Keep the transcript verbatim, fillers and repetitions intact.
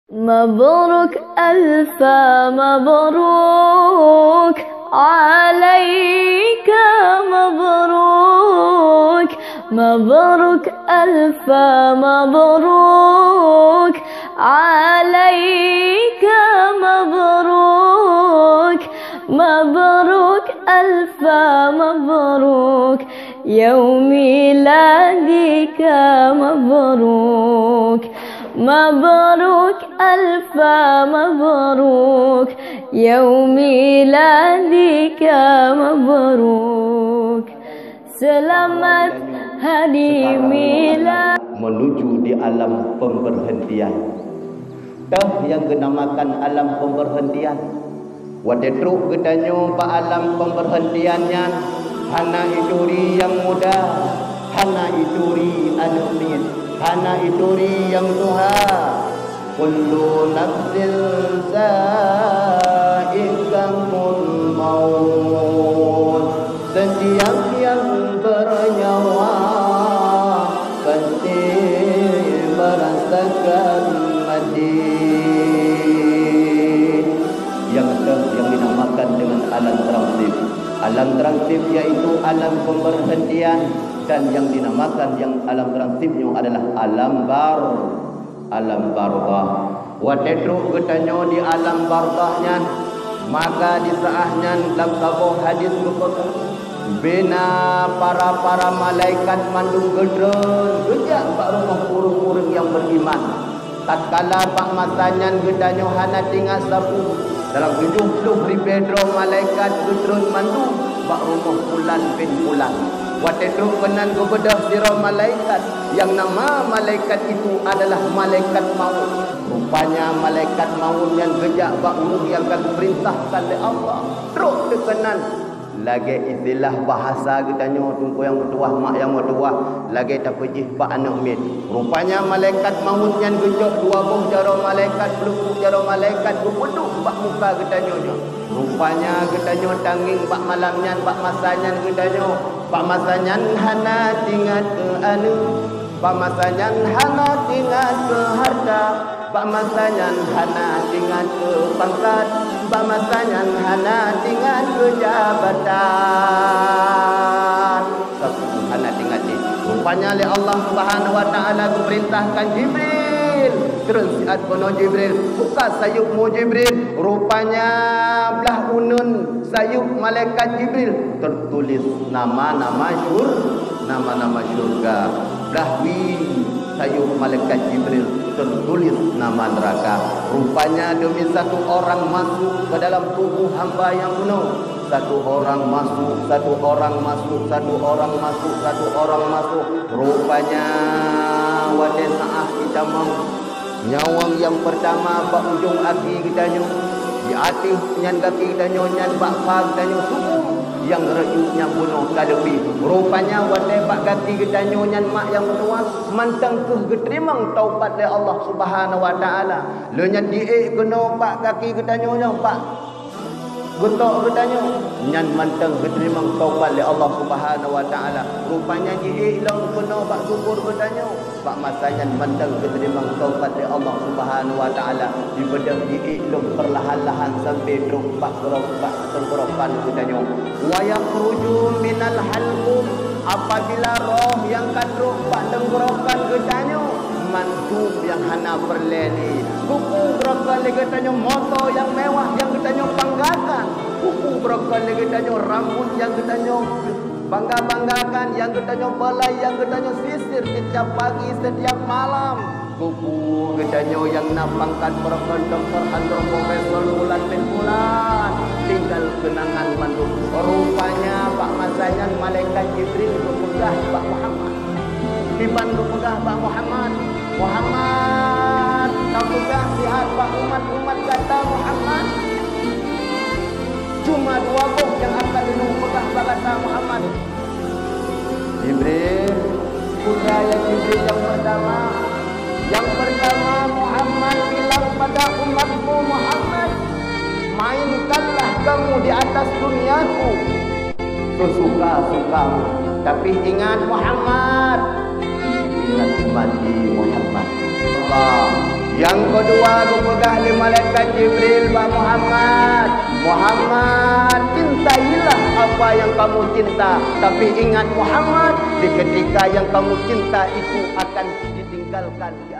مبروك، ألف مبروك عليك، مبروك، مبروك، ألف مبروك عليك، مبروك، مبروك، ألف مبروك، يوم ميلادك مبروك، مبروك، ألف مبروك، يوم ميلادك مبروك. Selamat Hari Milad. Menuju di alam pemberhentian. Teuh nyang geunamakan alam pemberhentian. Watée trok geutanyoe bak alam pemberhentian nyan, hana ituri nyang muda, hana ituri aneuk miet, hana ituri nyang tuha. Kullu nafsin za'iqatul maut. Setiap yang bernyawa pasti merasakan mati. Nyang teuh nyang dinamakan dengan alam transip. Alam transip yaitu alam pemberhentian, dan yang dinamakan yang alam transip nyoe adalah alam bar-, alam barzakh. Watée trok geutanyoe di alam barzakh nyan, maka di saát nyan lam saboh hadis geupeugah, bina para-para malaikat mandum geutreun geujak bak rumoh ureuëng-ureuëng nyang beriman. Tatkala bak masa nyan geutanyoe hana teuingat sapeue, dalam tujoh ploh ribée droe malaikat geutreun mandum bak rumoh pulan bin pulan. Watée trok keunan geubeudôh sidroe malaikat, yang nama malaikat itu adalah malaikat maut. Rupanya malaikat maut nyan geujak bak ureuëng nyang ka geupeurintahkan lé Allah. Trok teuh keunan, lagée istilah bahasa geutanyoe, teungku nyang meutuwah, mak nyang meutuwah, lagée tapeujih bak aneuk miet. Rupanya malaikat maut nyan geucok dua boh jaroe malaikat, peuleupok jaroe malaikat geupeuduek bak muka geutanyoe nyoe. Rupanya geutanyoe tangieng bak malam nyan, bak masa nyan geutanyoe, bak masa nyan hana teuingat keu aneuk, bak masa nyan hana teuingat keu hareuta, bak masa nyan hana teuingat keu pangkat, bak masa nyan hana teuingat keu jabatan. Sapeue hana teuingat jih. Rupanya lé Allah Subhanahu wa Taala geupeurintahkan Jibril. Treun siat keunoe Jibril, buka sayeuepmu Jibril. Rupanya blah uneuen sayeuep malaikat Jibril teutuléh nama-nama syur-, nama-nama syurga. Blah wie sayeuep malaikat Jibril teutuléh nama neuraka. Rupanya demi satu orang masuk ke dalam tubuh hamba yang bunoe, satu orang masuk, satu orang masuk, satu orang masuk, satu orang masuk. Rupanya watée saát itamong, nyawöng nyang peurtama bak ujong aki geutanyoe, di ateueh nyan gaki geutanyoe, nyan bak pha geutanyoe, suku nyang rayeuk nyang bunoe ka leubeh. Rupanya watée bak gaki geutanyoe nyan, mak nyang meutuwah, mantong kheueh geuteurimong taubat lé Allah Subhanahu wa Taala. Lheueh nyan jiék keunoe bak gaki geutanyoe nyoe, bak geutok geutanyoe, nyan mantong geuteurimong taubat lé Allah Subhanahu wa Taala. Rupanya jiék lom keunoe bak sukor geutanyoe, bak masa nyan mantong geuteurimong taubat lé Allah Subhanahu wa Taala. Jibeudôh jiék lom peurlahan-lahan sampoe trok bak keurok-, bak teungkeurokan geutanyoe. Wa yakhruju minal halqum, apabila roh nyang ka trok bak teungkeurokan geutanyoe, mandum nyang hana peureulée lé. Geupeubuet lé geutanyoe moto nyang mewah nyang geutanyoe banggakan. Geupeubuet lé geutanyoe rambot nyang geutanyoe bangga-banggakan, nyang geutanyoe balai, nyang geutanyoe sisir setiap pagi, setiap malam. Geupeubuet geutanyoe nyang na pangkat profesor, doktor, profesor, bulan bin bulan. Tinggal keunangan mandum. Rupanya bak masa nyan malaikat Jibril geupeugah bak Muhammad. Kiban geupeugah bak Muhammad, "Muhammad, tapeugah sihat bak umat-umat gata, Muhammad. Cuma dua boh nyang akan lôn peugah bak gata, Muhammad." Jibril, peue ya Jibril nyang peurtama? Nyang peurtama, Muhammad bilang pada umatmu, Muhammad, mainkanlah kamu di atas duniaku sesuka-sukamu. Tapi ingat, Muhammad, ingat mati, Muhammad. Allah, Nyang keudua geupeugah lé malaikat Jibril bak Muhammad, "Muhammad, cintailah apa yang kamu cinta, tapi ingat Muhammad, di ketika yang kamu cinta itu akan ditinggalkan."